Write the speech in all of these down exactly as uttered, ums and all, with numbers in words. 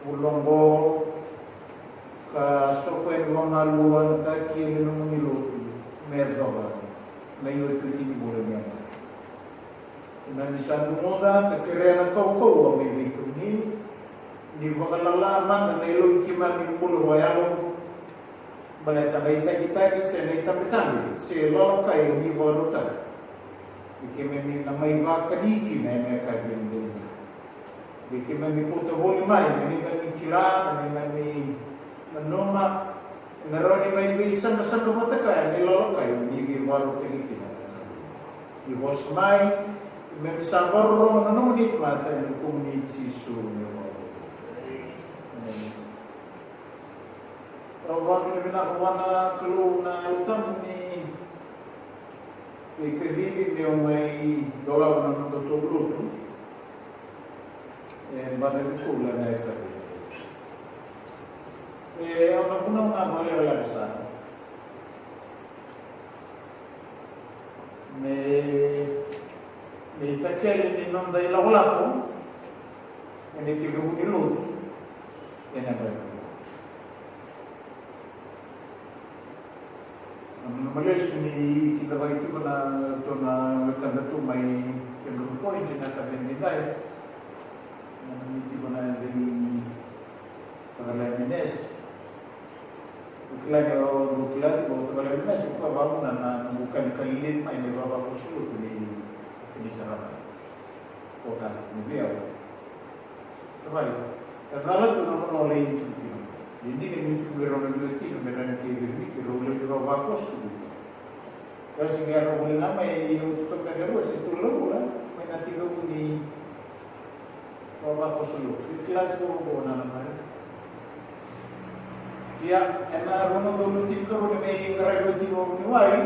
Vula oqo ka soko yani vakamalua na taki ena nomuni lotu me yacova na iweti ni vula ni yabaki. Keimami sa gunuva ka kerea na kaukauwa mai vei kemuni, ni vakalala mada na yaloi keimami bula vakayalo. Baleta na itakitaki se na itabetabe se lalakai ni vakarautaki, ni keimami na mai vakani kina ena yakavi edaidai. Ni keimami kauta voli mai na neimami kila, na neimami nanuma, na rawa ni mai veisaqasaqa vata kaya na ilalakai ni veivakarautaki kina. Ni vosa mai, keimami sa vakarorogo na nomuni tamata ena yaca i Jisu na iVakabula. Emeni. Au vakavinavinaka vua na Kalou na Yalo Tabu ni veikacivi meu mai dolava na nodatou lotu. E bada ni koula na yakavi. E, au na vunau na vakalekaleka sara me, me itakele ni noda ilakolako ena itekivu ni lotu ena yabaki. Na noda lesu ni kidavaki tiko na, tou na wekada tu mai Cambridge Point ena yakavi edaidai. Na noda tiko na vei Tavale Menesi. Au kila ni o, au kila tiko o Tavale Menesi, o koya vakavuna na noqu kalikali levu mai na ivavakoso lotu ni, ni sarava. Ko ka ni vei au. Tavale, e cala tu na vanua o lai tiko kina. E dina ni tiko vei rau na veiwatini, me rau na kei vei Miki, rau lai vavakoso tiko kina. Ka sega ni rau vuli ga mai, e, au tu toka na rua se tolu na vula mai na itekivu ni vavakoso lotu. Kila tiko vaqo na, na mari. Ia, ena rua na udolu tinikarua ni mai qaravi oti vakavuniwai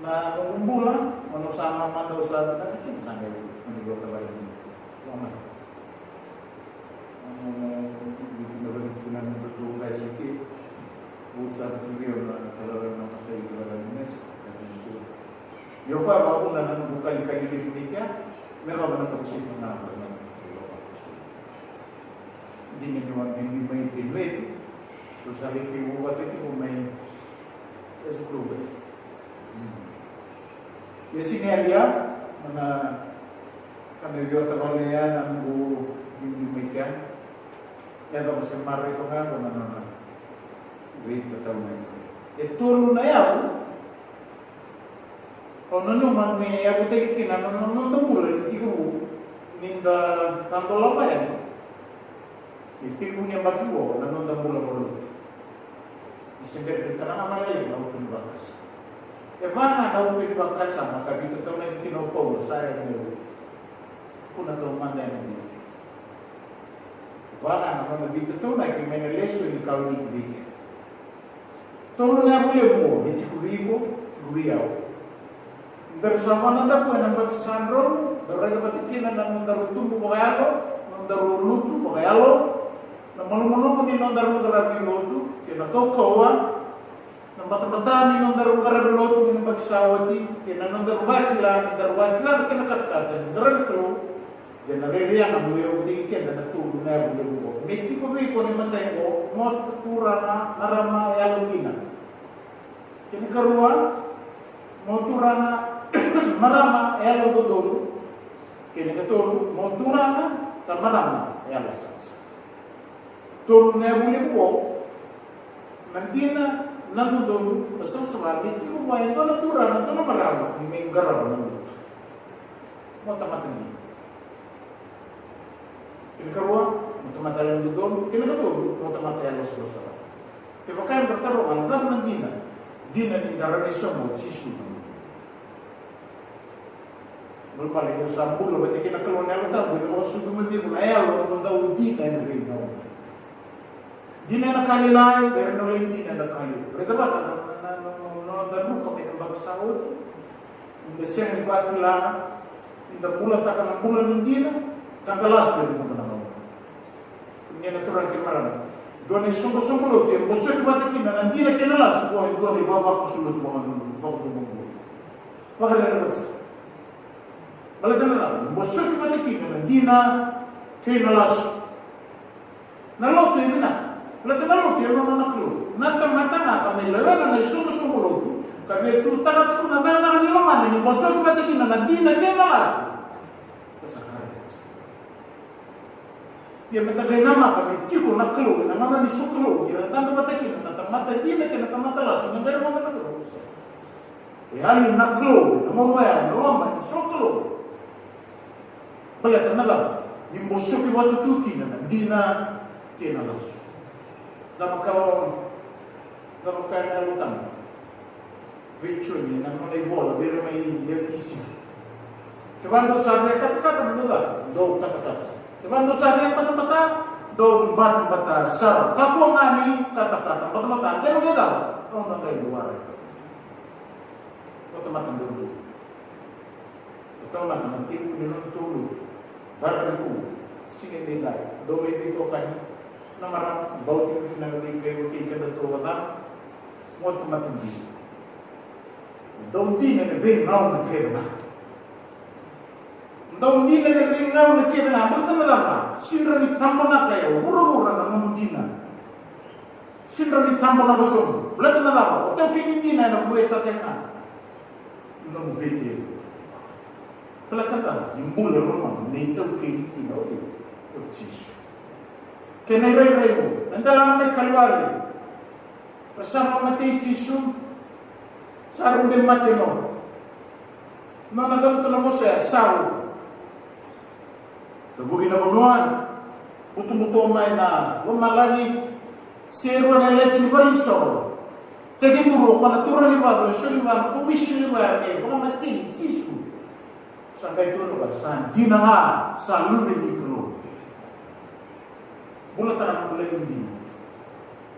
na noqu bula, au sa mamada, au sa na kina sa qai ni vakavalagi. Vamai. Au na vuli tiko na nodatou qase i ke. Au sa na tu vei au na talawa na matai, talawa na mesa. Ia o koya vakavuna na noqu kalikali levu ni kea, me yacova na noqu sega ni na. Dina ni au a biubiu mai Benue, au sa lai tekivu vata tiko mai Vancouver. Ia sega ni yalia na ka me veiwatini ya na noqu biubiu mai kea. E yacova se marai toka ga qo na nona veitataunaki. E tolu na yavu. Au nanuma me yavutaki kina na, na, na noda bula ni tekivu ni da dolava yani. Ni tekivu ni yabaki qo na noda bula vakalotu. Ni se bera ni tara ga vakalailai na utu ni vakasama. E va ga na utu ni vakasama ka veitataunaki kina o Paula, sa yadra meu tukuna taumada yani vei keda. Va ga na nona veitataunaki mai na lesoni ka wiliki vei keda. Tolu na yavu levu oqo, e tiko vei iko, tiko vei au. Daru sa vakanadaku ena yabaki sa dromu, daru raica vata kina na nodaru tubu vakayalo, nodaru lutu vakayalo, na malumalumu ni nodaru qaravi lotu, kei na kaukauwa, na batabata ni nodaru qaravi lotu ena yabaki sa oti, kei na nodaru vakila, ni daru vakila na kena katakata ni qaravi Kalou. Ia na rairai yaga meu yavutaki keda na tolu na yavu levu oqo. Me tiko vei iko na imatai oqo, mo turaga, marama, yalodina. Kena ikarua, mo turaga, marama, yalododonu. Kena ikatolu, mo turaga ka marama, yalosavasava. Tolu na yavu levu oqo, na dina, na dodonu, na savasava, me tiko vua e dua na turaga, dua na marama, ni mai qarava na lotu. Mo tamata dina. Kena ikarua, mo tamata yalododonu, kena ikatolu, mo tamata yalosavasava. Kevaka eda taroga na cava na dina, dina ni da rawa ni sauma o Jisu. Balebale ni o sa bula vata kei na Kalou na Yalo Tabu, ena vakasucuma vei iko na yalo, mo dau dina ena veigauna. Dina ena ka lailai, era na lai dina ena ka levu. Raica vata na, na, na, na, na noda ruka mai na yabaki sa oti. Ni da sega ni vakila, ni da bulataka na bula ni dina, ka da lasu ena noda na gauna. Kemuni na turaga kei na marama, dua na isoqosoqo lotu e bosoti vata kina na dina kei na lasu, qo e dua na ivavakoso lotu vakadomobula. Vakarerevaki sara. Baleta na cava? Ni bosoki vata kina na dina kei na lasu. Na lotu e vinaka. Baleta na lotu e nona na Kalou. Na tamata ga ka mai lewena na isoqosoqo lotu, ka via tutaka tiko na cakacaka ni lomana ni bosoki vata kina na dina kei na lasu. Ka sa kare. Ia me da qai namaka me tiko na Kalou ena gauna ni sokalou, ia na dabe vata kina na tamata dina kei na tamata lasu, me qai rogoca na Kalou. E yali na Kalou ena gauna oya ena loma ni sokalou. Baleta na cava? Ni bosoki vata tu kina na dina kei na lasu. Cava ka o, cava ka ena Yalo Tabu? Vei Joni ena nona ivola vei ira mai Leotisia. Kevaka dou sa via katakata na dou cava, dou katakata. Kevaka dou sa via batabata, dou batabata sara. Kakua ga ni katakata, batabata, kevaka dou cava, dou na qai luara. O tamata dodonu. O tamata na tekivu ni nodatou lotu. Vakanikua, siga edaidai, dou mai veitokani. Na marama, bau tiko kina na veikai, vei kedatou vata. Mo tamata dina. Dou dina ena veigauna kece ga. Dou dina ena veigauna kece ga. Baleta na cava? Sega ni tabonaka o vuravura na nomu dina. Sega ni tabonaka sobu. Baleta na cava? O taukei ni dina ena vuetaka ga nomu veitei. Baleta na cava? Ni bula lomana na itaukei ni dina o Jisu. Kena irairai, na delana mai Kalivari. Ra sa vakamatei Jisu. Sa rube mate no. Nona cavuta na vosa ya, sa oti. Tavuki na vanua, butobuto mai na lomalagi, se rua na leti ni valenisoro. Tekiduru o koya na turaga ni valu, e soli vua na komisi ni vale, e vakamatei Jisu. Sa qai tukuna vua, sa dina ga, sa luve ni Kalou. Bulataka na bula ni dina.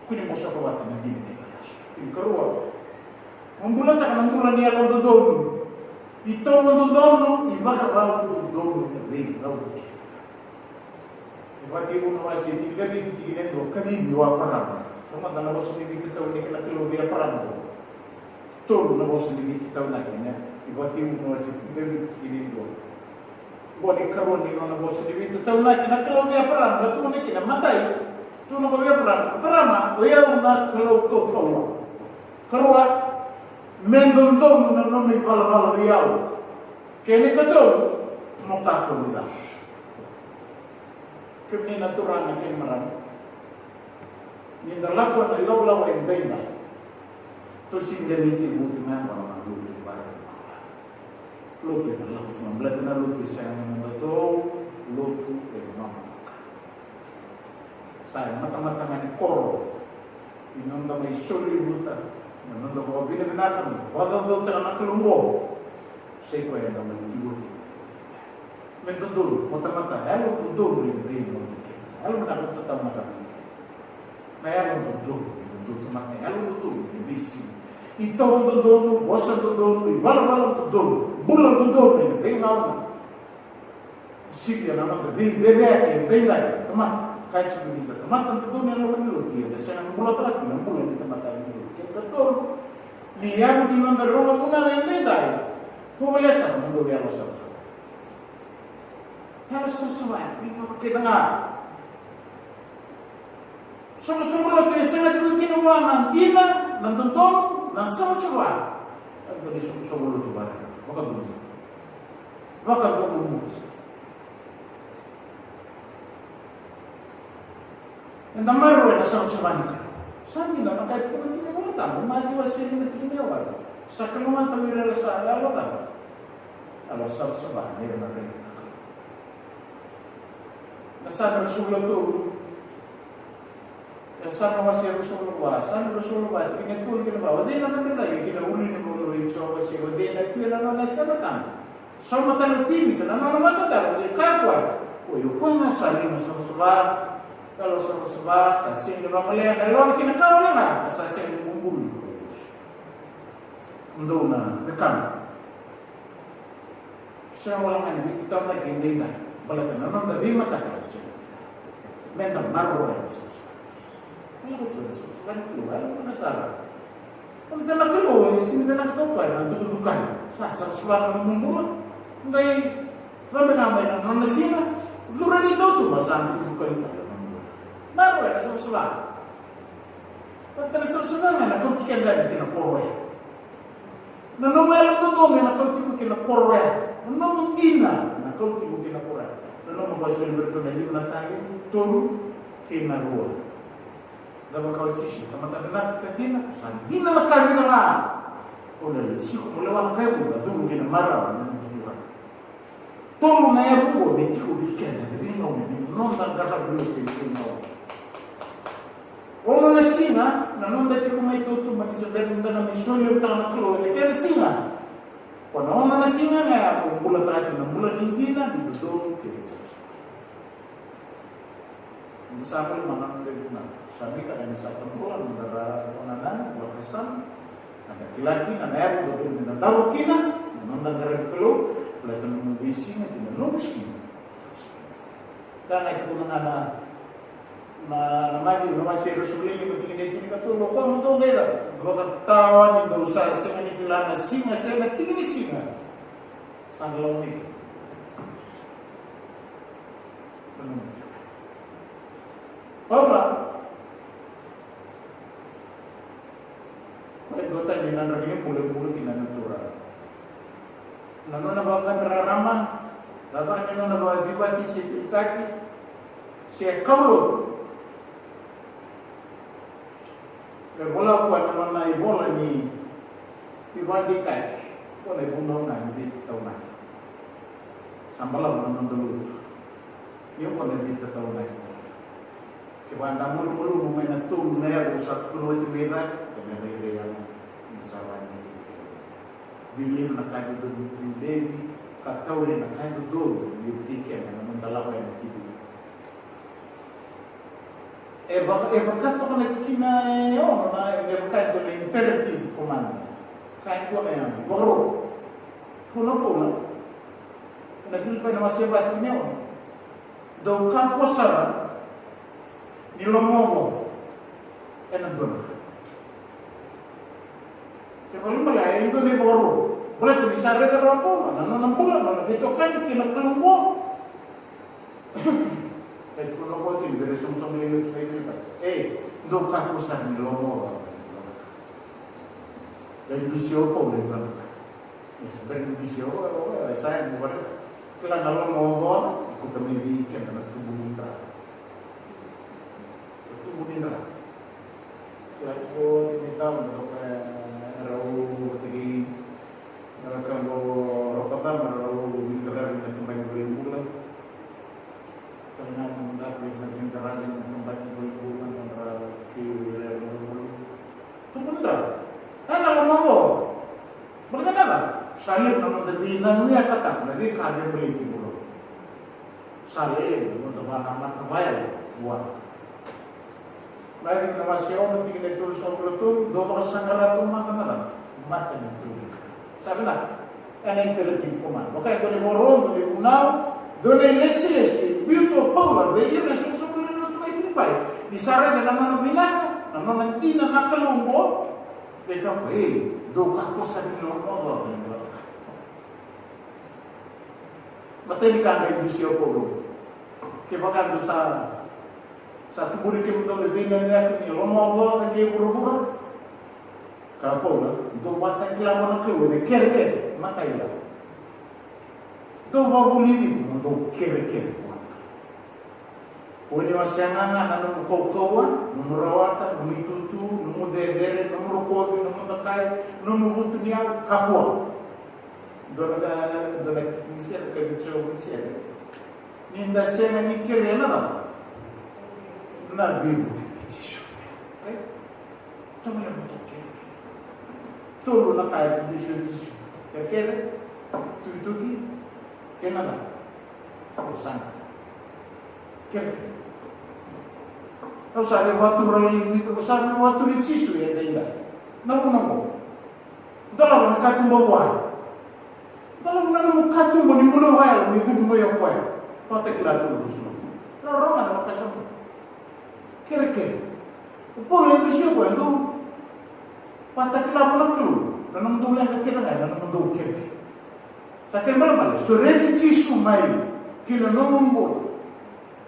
Kua ni bosota vata na dina kei na lasu. Kena ikarua. Mo bulataka na bula ni yalododonu. Itovo dodonu, ivakarau dodonu ena veigauna kece. E Vakatekivu na wase tinikavitu tikina e dua, kacivi o Eparama. Rogoca na vosa ni veitataunaki na Kalou vei Eparama. Tolu na vosa ni veitataunaki, ne? E Vakatekivu na wase tinikavitu tikina e dua. Qo na ikarua ni nona vosa ni veitataunaki na Kalou vei Eparama, ka tukuna kina, matai, tukuna vei Eparama, Eparama, o yau na Kalou kaukauwa. Karua, me dodonu na nomu ivalavala vei au. Kena ikatolu, mo kakua ni ca. Kemuni na turaga kei na marama, ni da lako ena ilawalawa edaidai. Tosi de ni tekivu tu ga na lotu e vale. Lotu ena lako tu ga, baleta na lotu e sega ni nodatou, lotu e noda. Sa ematamata ga ni koro ni noda mai soli luta, na noda vakavinavinaka, na vakacaucautaka na Kalou oqo. Sa i koya eda mai tiko kina. Me dodonu, mo tamata yalododonu ena veigauna kece. Yalo vinaka, tatau na ka vinaka. Na yalododonu, me dodonu tamata yalododonu ena veisiga. Itovo dodonu, vosa dodonu, ivalavala dodonu, bula dodonu ena veigauna. Sivia na noda veiveveyaki edaidai, tamata, kaya tiko ni da tamata dodonu ena loma ni lotu, ia da sega ni bulataka tu na bula ni tamata yalododonu. Kena ikatolu, ni yavu ni noda rogo vunau edaidai, tovolea sara mo dou yalosavasava. Yalosavasava, veigauna kece ga. Soqosoqo lotu e sega tiko kina vua na dina, na dodonu, na savasava. E dua na isoqosoqo lotu vaka, vakadodonu. Vakadodonu. Eda maroroya na savasava ni Kalou. Sa dina na ka e tukuna tiko na iVolatabu, Maciu wase lima tikina e walu. Sa kalougata o ira era sa yalo cava? Yalo savasava, ni ra na raica na Kalou. Na Same ruasagavulu ka tolu. E Same wase ruasagavulu ka va, Same ruasagavulu ka va, tikina e tolu kei na va. O cei na vakilai ki na ulu ni vanua i Jiova, se o cei na tu ena nona yasana tabu? Sauma tale o Tevita na nona matadra, o cei? Kaya o koya, oi, o koya ga sa liga savasava, yalo savasava, sa sega ni vagolea na yalona ki na ka wale ga, ka sa sega ni bubului. Dou na wekaqu. Sega wale ga ni veitataunaki edaidai, baleta na noda veimataka. Meda maroroya na savasava. Baleta na savasava ni Kalou e yalodina sara. Baleta na Kalou e sega ni vinakata o koya na dukadukani. Sa savasava na nomu bula. Dai Cava ga mai na nona siga, curu ni tautuba sa na tutuka ni tale. Maroroya na savasava. Vata na savasava ga na kauti keda yani ki na koro ya. Na nomu yalo dodonu ena kauti iko ki na koro ya. Na nomu dina na kauti iko ki na koro ya. Na nomu vakasolia vei iratou na lima na talenti, tolu kei na rua. Cava kaya o Jisu? Tamata vinaka ka dina, sa dina na ka vinaka. O na lewe tiko mo lewa na ka e vuqa, curu ki na marau na nomu dina. Tolu na yavu oqo me tiko vei keda ena veigauna ni noda qaravi Kalou ena veigauna. Ono na siga na noda tiko mai tautuba ni se bera ni da na mai solia vata na Kalou ena kena siga. Ko na ono na siga ga ya ko bulataka tiko na bula ni dina, ni dodonu kei na savasava. Ni sa bula mai na noda ivunau, sa biuta ga ni sa tabula na noda ra, na noda vakasama, na noda kila kina na yavu dodonu me da dau kina, na noda qaravi Kalou, baleta na noda veisiga kei na nomu siga. Ka ga e tukuna ga na, na, na Maciu na wase ruasagavulu ka lima tikina e tinikatolu, o koya mo dou qai cava? Vakatawa ni dou sa sega ni kila na siga se na tiki ni siga sa na lako mai. Paula, ko e dua tani na nona ni bula, bula kina na Turaga. Na nona vakadrarama, na nona, nona vakavivati se veitaki, se kaulotu. E vola o koya na nona ivola ni veivakadeitaki, ko na ivunau ga ni veitataunaki. Sa balavu na noda lotu ni ko na veitataunaki. Kevaka da malumalumu mai na tolu na yavu sa tukuna oti mai cake, ena rairai yaga ni sa vakadeitaki. Biu laivi na ka e dodonu me biu laivi, ka tauri na ka e dodonu me biu kina na noda lako ena TV. E vaka, e vaka toka na tikina e ono na, e vaka e dua na imperative command. Ka e dua na yaga, vakarau. Tukuna o Paula ena Filipai na wase va tikina e ono. Dou kakua sara ni lomaocaoca ena dua na ka. Kevaka e dua na ivakarau. Baleta ni sa raica rawa o Paula na nona bula, na nona veitokani kei na Kalou oqo. E tukuna o koya kina vei ira e sogosogo mai Filipai. Ei, dou kakua sara ni lomaocaoca. Qai dusia o Paula e dua na ka. Ia, se bera ni dusia o, o, o, e sa yaga ni vakaraitaka. Kila na lomaocaoca e kauta mai vei keda na tubu ni dra. Na tubu ni dra. Kila tiko tini tau na toka, e, rau tiki, na ka qo, rau kata na rau ni dra na tabaki ni bula. Tale ga na tabaki ni bula, na tabaki ni bula, na dra ki, e, na bula. Tubu ni dra. Ena lomaocaoca. Baleta na cava? Sa levu na noda veinanuyakataka na veika e baleti bula. Sa lele na noda vanamata vakayalo vua. Maciu na wase ono tikina e tolusagavulu ka tolu, dou vakasaqara tu mada na cava? Mata ni tolu. Sa vinaka. Ena imperative command. Vaka e dua na ivakarau, dua na ivunau, dua na ilesilesi, biuta o Paula vei ira na soqosoqo lewe ni lotu mai Filipai. Ni sa raica na nona vinaka, na nona dina na Kalou oqo, e kaya, ei, dou kakua sara ni lomaocaoca ena dua na ka. Matai ni ka qai dusia o Paula. Kevaka dou sa, sa tuburi kemudou na veinanuyaki ni lomaocaoca kei vuravura. Kaya o Paula, dou vakatakila vua na Kalou ena kerekere, matai la. Dou vakavulici iko mo dou kerekere vua na Kalou. Ko ni wasea ga na nomu kaukauwa, nomu rawata, nomu itutu, nomu cecere, nomu rokovi, nomu dakai, nomu vutuniyau, kakua. Dua na ka, dua na ka ni sere, ka ni sere, ni sere. Ni da sega ni kerea na cava? Na veivuke i Jisu. Right? Tovolea mo dou kerekere. Tolu na ka e dusia o Jisu. Kerekere, tukituki, kei na cava? Vosana. Kerekere. Au sa via vakaturi, au sa via vakaturi Jisu edaidai. Na vuna oqo. Dolava na katuba vua. Dolava na nomu katuba ni bula vakayalo me curu mai o koya. Vakatakila tu na rusu na. Rorogo na vakasama. Kerekere. O Paula e dusia o koya, dou vakatakila vua na Kalou na nomudou leqa kece ga ena nomudou kerekere. Sa kena ibalebale, sureti Jisu mai ki na nomu bula.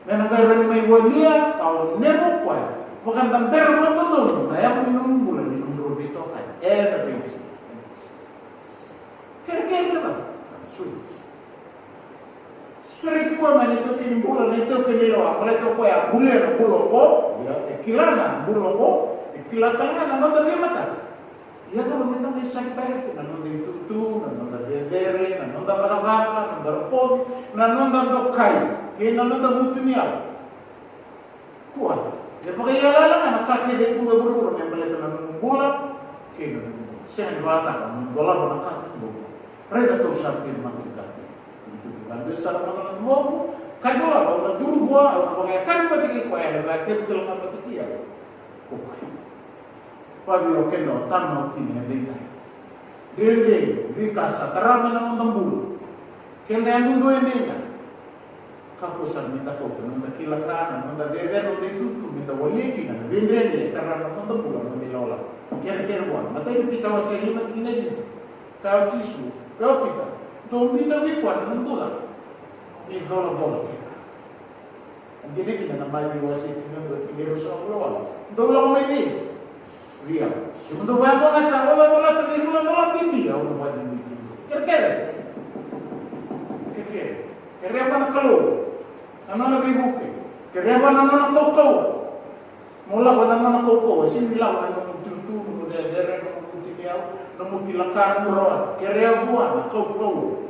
Me na qai rawa ni mai walia, ka o neva o koya. Vakadabera vakadodonu na yavu ni nomu bula ni nomudrau veitokani. E na veisiga. Kerekere na cava? Sure. Sureti koya mai na itaukei ni bula, na itaukei ni lewa. Baleta o koya a bulia na bula oqo, e kila na bula oqo, e kila tale ga na noda veimataka. Ia cava me da mai saki tale tu na noda itutu, na noda cecere, na noda cakacaka, na noda rokovi, na noda dokai, kei na noda vutuniyau. Kua, e vakaiyalayala ga na ka kece e tu e vuravura me baleta na nomu bula, kei na nomu bula. Sega ni vakataka mo dolava na ka tu. Raica, kau sa via mata ni ka tu. Ni tu ka besa sara mata na nomu. Ka dolava, au na duru vua, au na vakayakana mata kei koya, ena vakatevu tale ga mata kei au. Ko koya. Vavira o keda o tama o tina edaidai. Dredre, veika sa tara mai na noda bula. Keda yadudua edaidai. Kakua sara me da kauta na noda kila ka, na noda cecere, na noda itutu, me da walia kina na veidredre e tara na noda bula, na noda ilawalawa. Kerekere vua, matai ni Pita wase lima tikina e vitu. Kaya o Jisu, kaya o Pita, dou biuta vei koya na noda icolacola kece. Dina kina na Maciu wase tinikadua, tikina e ruasagavulu ka walu. Dou lako mai vei au. Vei au. Kemudou vakayadua ga sa colacolata na icolacola bibi, au na vakadinadinataka kemudou. Kerekere. Kerekere. Kerea vua na Kalou na nona veivuke. Kerea vua na nona kaukauwa. Mo lako ena nona kaukauwa. Sega ni lako ena nomu itutu, nomu cecere, nomu vutuniyau, nomu kila ka, nomu rawa. Kerea vua na kaukauwa.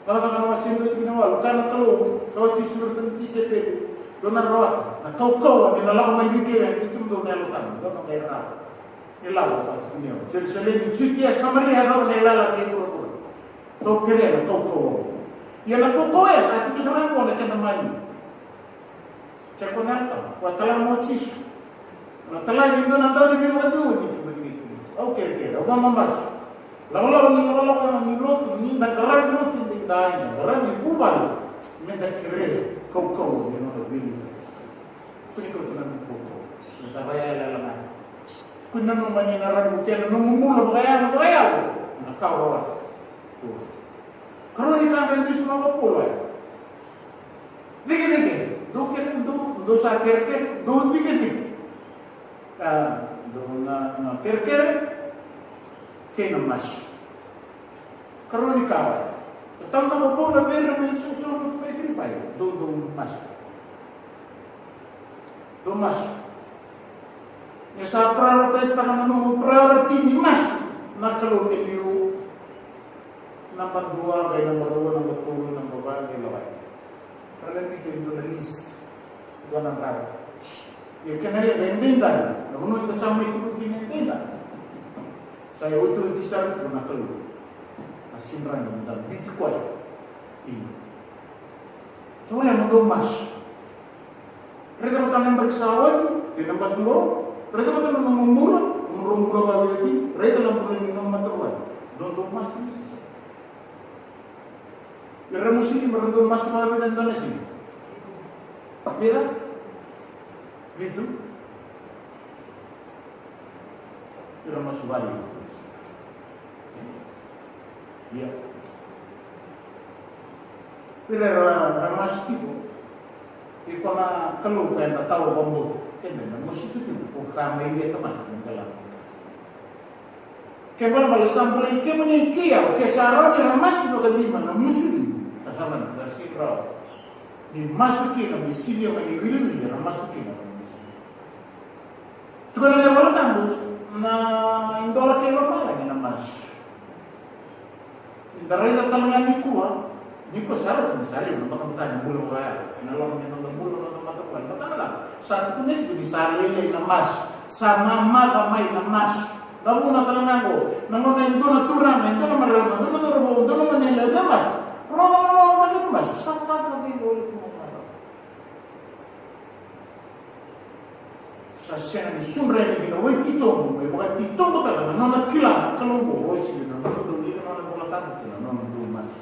Cakacaka na wase dua tikina walu, kaya na Kalou, kaya o Jisu vei iratou na tisaipeli, dou na rawata na kaukauwa ni na lako mai vei kemudou na Yalo Tabu, dou na qai rawa ni lako vata kei au. Jerusalemi, Jutia, Samaria, yacova na iyalayala kei vuravura. Dou kerea na kaukauwa. Ia na kaukauwa ya sa tiko sara ga qo na kena mani. Sa ko na ka, ko a tala mo Jisu. Na tala ni dua na dau ni veivakacegui ni tu vata kei kemuni. Au kerekere, au vakamamasu. Lakolako ni, lakolako ni lotu, ni da qaravi lotu, ni da qaravi vuvale. Me da kerea kaukauwa ni nona veivuke. Kua ni kauta na nomu kaukauwa. Me da vaya yalayala mai. Kua ni nanuma ni na rawa ni vukea na nomu bula vakayago, vakayago. Na ka o rawata. Karua ni ka me dusimaka o Paula. Cikecike, dou kere, dou, dou sa kerekere, dou cikecike. A, dou na, na kerekere, kei na masu. Karua ni ka oya. E taumaka o Paula vei ira mai na isoqosoqo lotu mai Filipai, dou, dou masu. Dou masu. Ni sa prioritize-taka na nomu priority ni masu, na Kalou me liu. Naba dua, qai naba rua, naba tolu, naba va, qai lawai. Ra lai biuta e dua na list, dua na drau. Ia kena levu edaidai, na vanua eda sa mai tiko kina edaidai. Sa ia otioti sara tiko na Kalou. Na sidra ni da biuti koya. Io. Tovolea mo dou masu. Raica mada na yabaki sa oti, kei na yabaki qo. Raica mada na nomu bula, nomu bula vakaoti. Raica na bula ni nomu matavuvale. Dou, dou masu ni sasa. Ira Muslim, ra dau masu vakavica e dua na siga? Vica? Vitu? Ira masu vale. Ia. Ira ra, ra masu tiko. Iko na Kalou ka eda tawa vakabauta. Keda na masu tiko, ko ka mai vei tamata, me da lako. Ke balebale sa bolei kemuni kei au, ke sa rawa ni ra masu vakalima na Muslim, ka cava na ka sega ni rawa ni masu kina me sivia mai na iwiliwili, ra masu kina na Muslim. Tukuna na iVolatabu, na idola kei lomalagi na masu. Ni da raica tale ga nikua, nikua sa rauta ni sa levu na batabata ni bula vakayalo ena loma ni noda bula, noda matavuvale. Baleta na cava? Sa tukuni tiko ni sa lailai na masu, sa mamaca mai na masu. Na vuna tale ga oqo, na gauna e dua na turaga, e dua na marama, dua na cauravou, dua na manele, e dua masu. Rorogo, rorogo, rorogo, masu. Sa caka vei iko, iko na marama. Sa sega ni sudra yani ki na wai titobu, me vakatitobu tale na nona kila na Kalou oqo, o sega na nona dau kila na nona Vola Tabu kei na nona dau masu.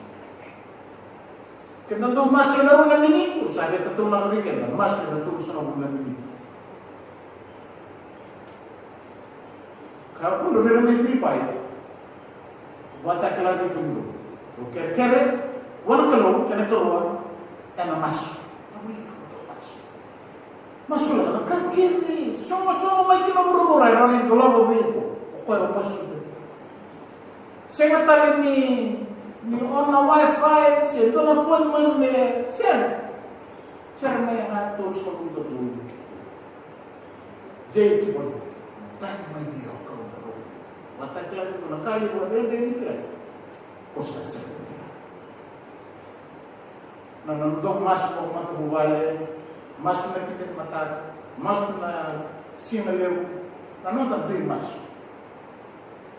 Keda dau masu ena rua na miniti, sa vei tatou na vei keda masu ena tolusagavulu na miniti. Ka kudru vei ira mai Filipai. Vakatakila vei kemudou. Kerekere vua na Kalou, kena ikarua, ena masu. Masulaka na ka kece, sogosogo mai ki na vuravura, e rawa ni dolava vei iko o koya o masu. Sega tale ni, ni on na wifi, se dua na appointment, me sega. Sega mai ga tolusagavulu ka tolu. Jei tiko, tagi mai vei au Kalou. Vakatakila tiko na ka levu a dredre ni kila. Ko sa sega. Na noda masu vakamatavuvale, masu na kidani mataka, masu na siga levu, na noda dui masu.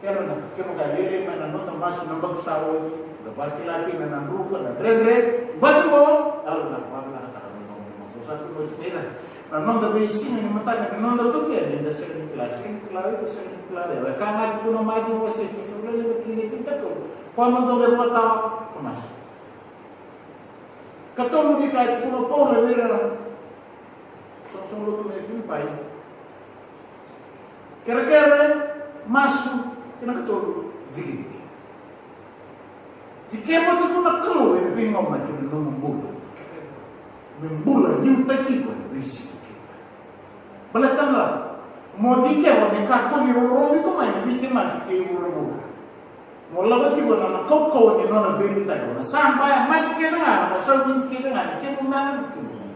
Kena na, kena ka lele mai na noda masu na baki sa oti, da vakila kina na druka, na dredre, baki mo, alo na vakila ka taka na noda masu. Sa tu oti kina na noda veisiga ni mataka, na noda tuke, ni da sega ni kila, sega ni kila, sega ni kila, e ka ga tu na mati, o se tu, su lele, ni kina, kina, kina, ko a noda lele, ko a tawa, ko masu. Katolu ni ka e tukuna o Paula vei ira na soqosoqo lotu mai Filipai. Kerekere, masu, kei na katolu, dikidiki. Dikeva tiko na Kalou ena veigauna kei na nomu bula. Me bula liutaki iko ena veisiga kece. Baleta na, mo dikeva me kakua ni rorovi iko mai na veitemaki kei vuravura. Mo lako tiko na, na kaukauwa ni nona veiliutaki. Na sa baya mate kece ga, na sa vidi kece ga, ni kemu na, ni kemu na.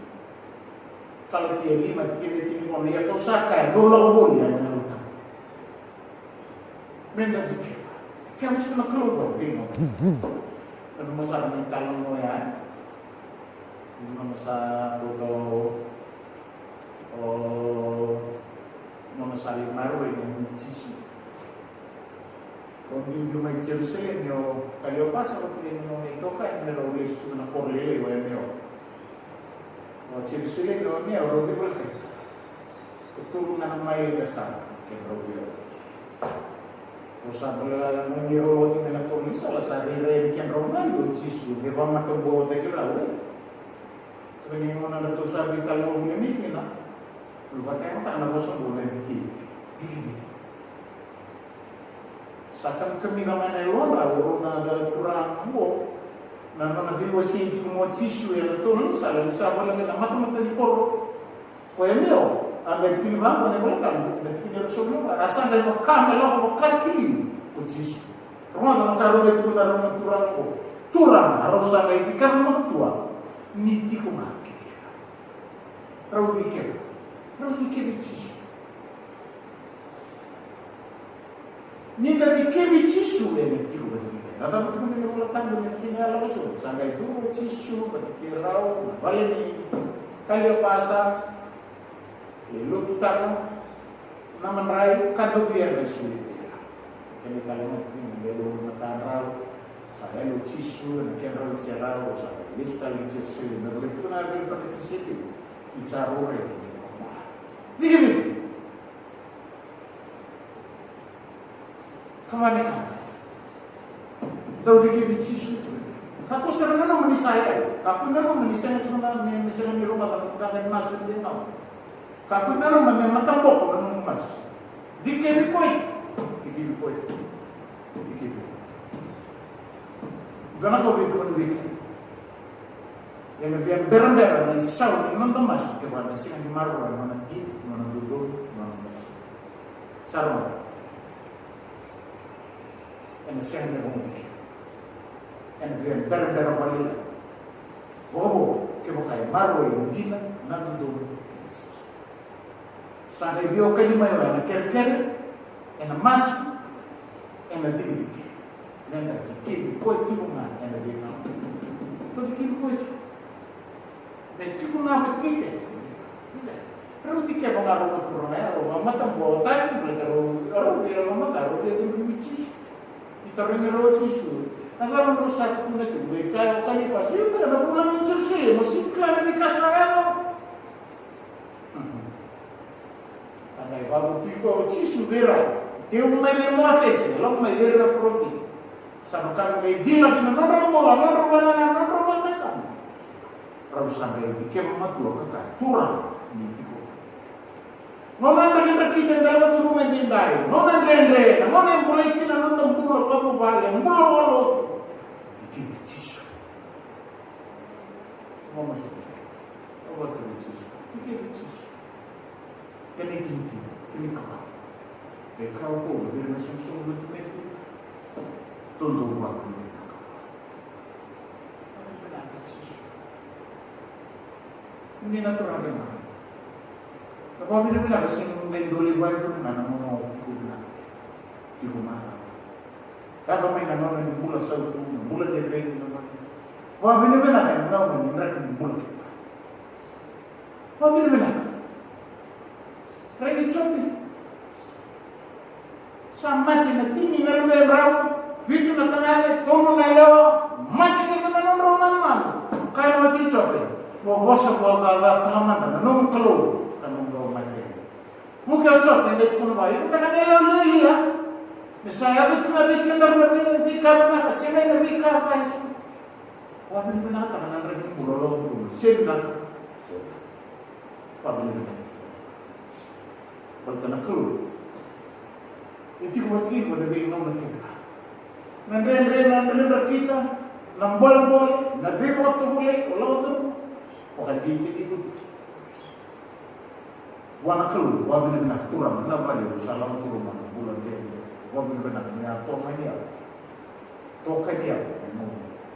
Kalatia lima, tikina e tinikaono, ia kau sa kaya, dou lako voli, ia na lako tale. Me da dikeva. Dikeva tiko na Kalou, dikeva. Ena noda sa mai talanoa ya. Ena noda sa kauta o, o noda sa lai maroroi na Jisu. O biubiu mai Jerusalemi o Kaliopasa vata kei na nona itokani me rau lesu tiko na koro lailai o Emeo. O Jerusalemi o Emeo rau veivolekati sara. Ko tolu ga na maile ka sara kedrau veivolekati. Ko sa bula na ni rau oti mai na koro ni sala sa rairai ni kedrau mali o Jisu me vakamatabokotaki rau e. Kua ni gauna na tou sa veitalanoa voli mai kina. Luvata e mataka na vosa oqo na dikidiki. Dikidiki. Sa kamikamica mai na yalodra o rau na turaga oqo. Na nona veiwasei tiko mai o Jisu ena tolu na sala ni sa voleka na matamata ni koro. Ko Emeo, a qai tikina vaqo na iVolatabu, na tikina e ruasagavulu ka va, a sa qai vaka me lako vakakilai ko Jisu. Rogoca na ka rau qai tukuna rau na turaga oqo. Turaga, a rau sa qai dikeva makatua ni tiko ga kei keda. Rau dikeva, rau dikevi Jisu. Ni da dikevi Jisu ena tiko vata kei keda. Na cava tukuna na iVolatabu ena tikina e lako sobu? Sa qai curu o Jisu vata kei rau na vale ni Kaliopasa. E lotutaka na madrai ka dovi ena sui. Kena italanoa tiko ni lewe na tadrau. Sa yali o Jisu ena kedrau iserau, sa lesu tale i Jerusalemi. Na vale tu na vale vata kei Jisu. Ni sa rore. Dikidiki. Kemuni ka dau dikevi Jisu tu. Kakua sara ni nanuma ni sa yali. Kakua ni nanuma ni sega tu na, ni, ni sega ni rogoca na ka ni masu ni nanuma. Kakua ni nanuma ni mataboko na nomu masu. Dikevi koya. Dikevi koya. Dikevi koya. Dua na ka au via tukuna vei keda. Ena via berabera na isau ni noda masu kevaka eda sega ni maroroya na nona dina, na nona dodonu, na nona savasava. Sa rogoca. Ena sega ni rogoci keda. Ena via berabera vakalailai. Vakavo, kevaka e maroroi na dina, na dodonu, na savasava. Sa qai veiwekani mai oya ena kerekere, ena masu, ena dikidiki. Meda dikevi koya tiko ga ena veigauna. Tou dikevi koya tiko. Me tiko ga vata kei keda. Rau dikeva ga rau na turaga ya, rau vakamatabokotaki, baleta rau, rau via lomana, rau via cudruvi Jisu. Ni tarogi rau o Jisu. Na cava drau sa tukuna tiko, qai kaya o Kaliopasa, io, na vulagi Jerusalemi, o sega ni kila na veika sa yaco. A qai vakavotui koya o Jisu vei rau. Tiko mai vei Mosese, lako mai vei ira na parofita. Sa vaka me qai cila ki na nodrau bula, nodrau vakanananu, nodrau vakasama. Rau sa qai dikeva matua ka kaya, Turaga, ni tiko. Gauna drakidrakita eda lako curuma edaidai. Gauna dredre, na gauna e bolei kina na noda bula vakavuvale, bula vakalotu. Kevi Jisu. Vamos a ver. Vamos a ver Jisu. Kevi Jisu. Kena itinitini, kena ikava. E kau ko, vei ira na soqosoqo lotu mai kina. Dodonu vakavinaka. Vakavinaka Jisu. Ni na turaga mai. Na vakavinavinaka sega ni dau lai vakavinavinaka na nona o tiko vinaka. Tiko marawa. Caka mai na nona ni bula sautu, na bula ni reki na nona. Vakavinavinaka na nona ni reki ni bula kina. Vakavinavinaka. Raici Jope. Sa mate na tini na luvedrau, vitu na tagane, tolu na yalewa, mate kece na nodrau manumanu. Kaya na wati Jope, mo vosa vakacacataka mada na nomu Kalou, ka mo qai mate. Vuki o Jope, e dai tukuna vua, iko beka na yalewa lialia. Me sa yaco tu na vei kedaru na veika vinaka, se mai na veika vakayaso. Vakavinavinakataka na draki ni bula o lako curuma. Se vinaka. Se vinaka. Vakavinavinaka. Baleta na Kalou e tiko vata kei iko ena veigauna kece ga. Na dredre, na dredre kita, na bolebole, na veivakatovolei, o lako curuma. Vakadeitaki iko tiko. Vua na Kalou, vakavinavinaka Turaga, vinaka vakalevu sa lako curuma na bula dredre. Vakavinavinaka ni a toka mai ni yavu. Toka ni yavu.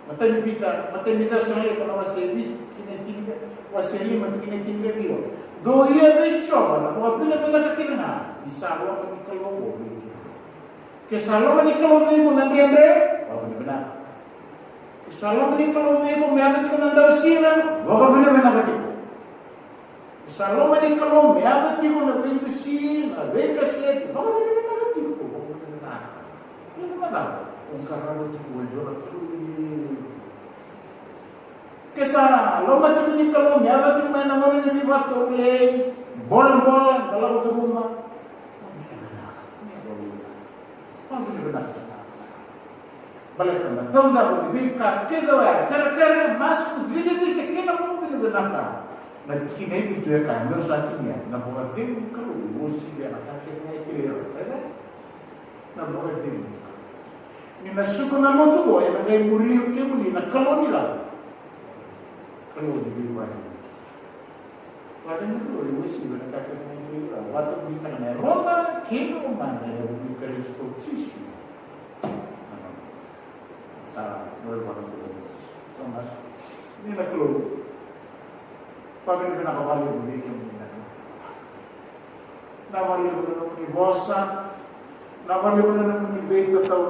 Matai ni Pita, matai ni Cesalonaika na wase vitu, tikina e tini, wase lima, tikina e tinikaciwa. Dou ia vei Jiova na vakavinavinaka kece ga, ni sa loma ni Kalou vei keda. Ke sa loma ni Kalou vei iko na dredre, vakavinavinaka. Ke sa loma ni Kalou vei iko me yaco tiko na dausiga, vakavinavinaka tiko. Ke sa loma ni Kalou me yaco tiko na veidusi, na veikaseti, vakavinavinaka tiko, vakavinavinaka. Ia na cava? O qarava tiko e dua na Kalou. Ke sa loma tiko ni Kalou me yaco tiko mai na gauna ni veivakatovolei, bolebole, da lako curuma. Vakavinavinaka. Vakavinavinaka. Baleta na taudaku ni veika kece oya, kerekere, masu, cikecike kei na vakavinavinaka. Na tikina e vitu e kaya, meu sa tinia, na vakacegu ni Kalou e uasivia na ka kece ga e kilai rawa. Na vakacegu ni Kalou. Ni na suka na lotu qo, ena qai muri kemuni na Kalou ni cava? Kalou ni veivakacegu. Vata na Kalou e uasivi na ka kece ga e kilai rawa. Vata na ka na yaloda kei na lomada ena vuku i Karisito Jisu. Sa, no, e vata na Kalou. Sa masu. Ni na Kalou. Vakavinavinaka vakalevu vei kemuni na Kalou. Na vakalevu na nomuni vosa. Na vakalevu na nomuni veitatau.